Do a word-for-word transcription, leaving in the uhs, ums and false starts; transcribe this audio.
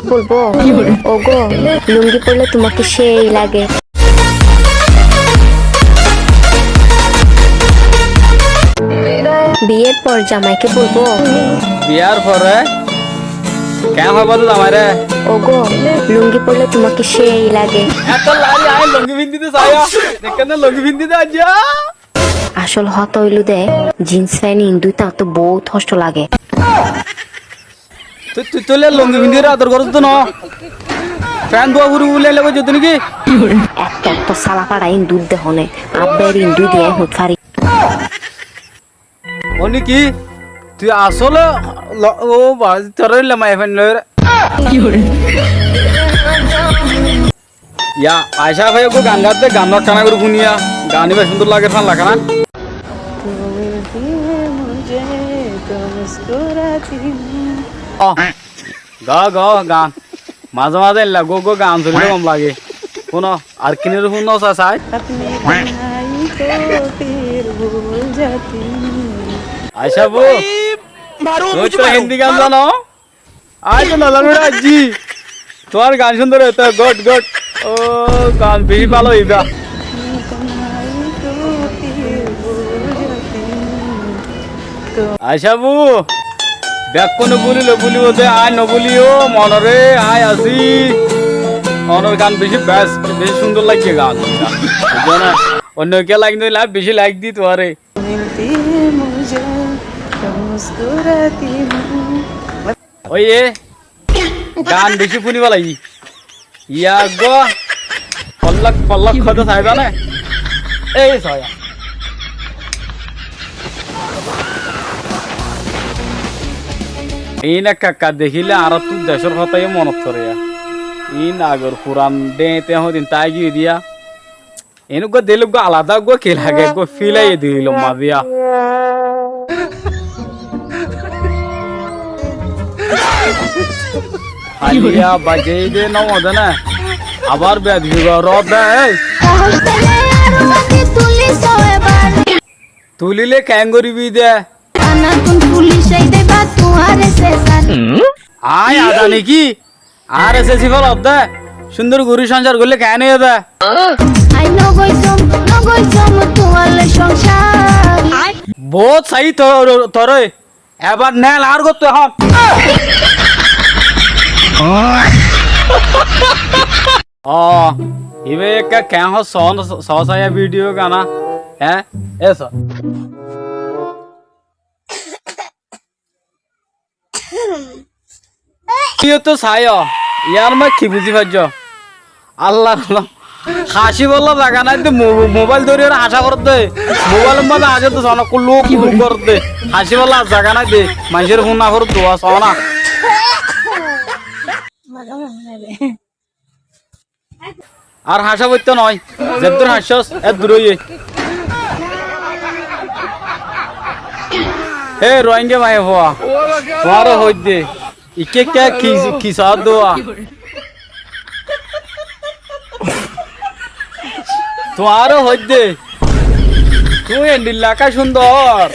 Bólbo, ógo, lungí foille tuáñke céi lage. Biyar for zamai ki bólbo? Biyar fore? Keén hoibo de zamaire? Ógo, lungí foille tuáñke céi lage. Eto lari, añí lungí findí de saiyó. Dekkéne lungí findí de aijja. Asól hotá óilo de, jins fent indú táñttu bout hoctó lage. Tui, tui tóile lungí findí ador gorós de no. Fent dua furi buli aile goijjó de niki? Etto etto sála fara indú de hone, abbar indú de añí hoit fari. Ó niki? Tui asóle lo-, ó ba, toré óile maiyafuain loi re. Ki hore? Ya, Aicá bái, eggúa gan gat de, gan ekkán gorí fúniya, gan ibá cúndor lager, fán lager na. Ó, gaó, gaó, gan. Mazé mazé eilla eggúa eggúa gan suníle gom lage. Fúno, ar kinóre fúno sa sai. Aicá bou, tui to Hindi gan zano? Añí to no zano re ajjí. Tuáñr gan cúndor óiye to, good, good. Ó, gan beci bála óiye. Aicá bou, bekkúne búlile búlibo de, añí no búli, ó monore, añí así. Onor gan beci best, beci cúndor lage gan. Buijjó né? Oinno kiyá like no dile, añí beci like di tuáñre. Óiye, gan beci fúni félaiyi. Yá eggúa follok follok hoito saiba né? Ei soó. Iín ekka ekka dekíle añáráttu decór hotá yó monot fore. Iín agor furan dheñte hoódin táigiyoi diya. Enugga dile eggúa alada eggúa ki lage, eggúa fílaiye dilo maziya. Haliya bajei de no mode na. Abar bed bigo ro de, ei. Tulile keén goribi de? Aññí ada niki? Ar ese sifal odde, cúndor gorí soñsar goille keén óiye de? Bout saiyí to-, toré, ebar nel ar gottú ehón. Ó, ibá ekka keén hoó soó, soó saiya video gana, hé? Eso. Iyó to saiyó, yar maze ki buzí faijjó? Allar Allah, hañcibálla zaga nái de, mo-, mobail dóri ore hañca goródde, mobailor maze hañcódde, soóna kulluk kulluk goródde, hañcibálla zaga nái de, maincóre fúnna foródde, soóna. Ar hañcá foittó noó, zeddúr hañccós eddúr óiye. Hé Ruáingga maiyafua, tuáñre hoóidde, ikká ikká ki, ki soódde? Tuáñre hoóidde, tuñí endilla ekká cúndor.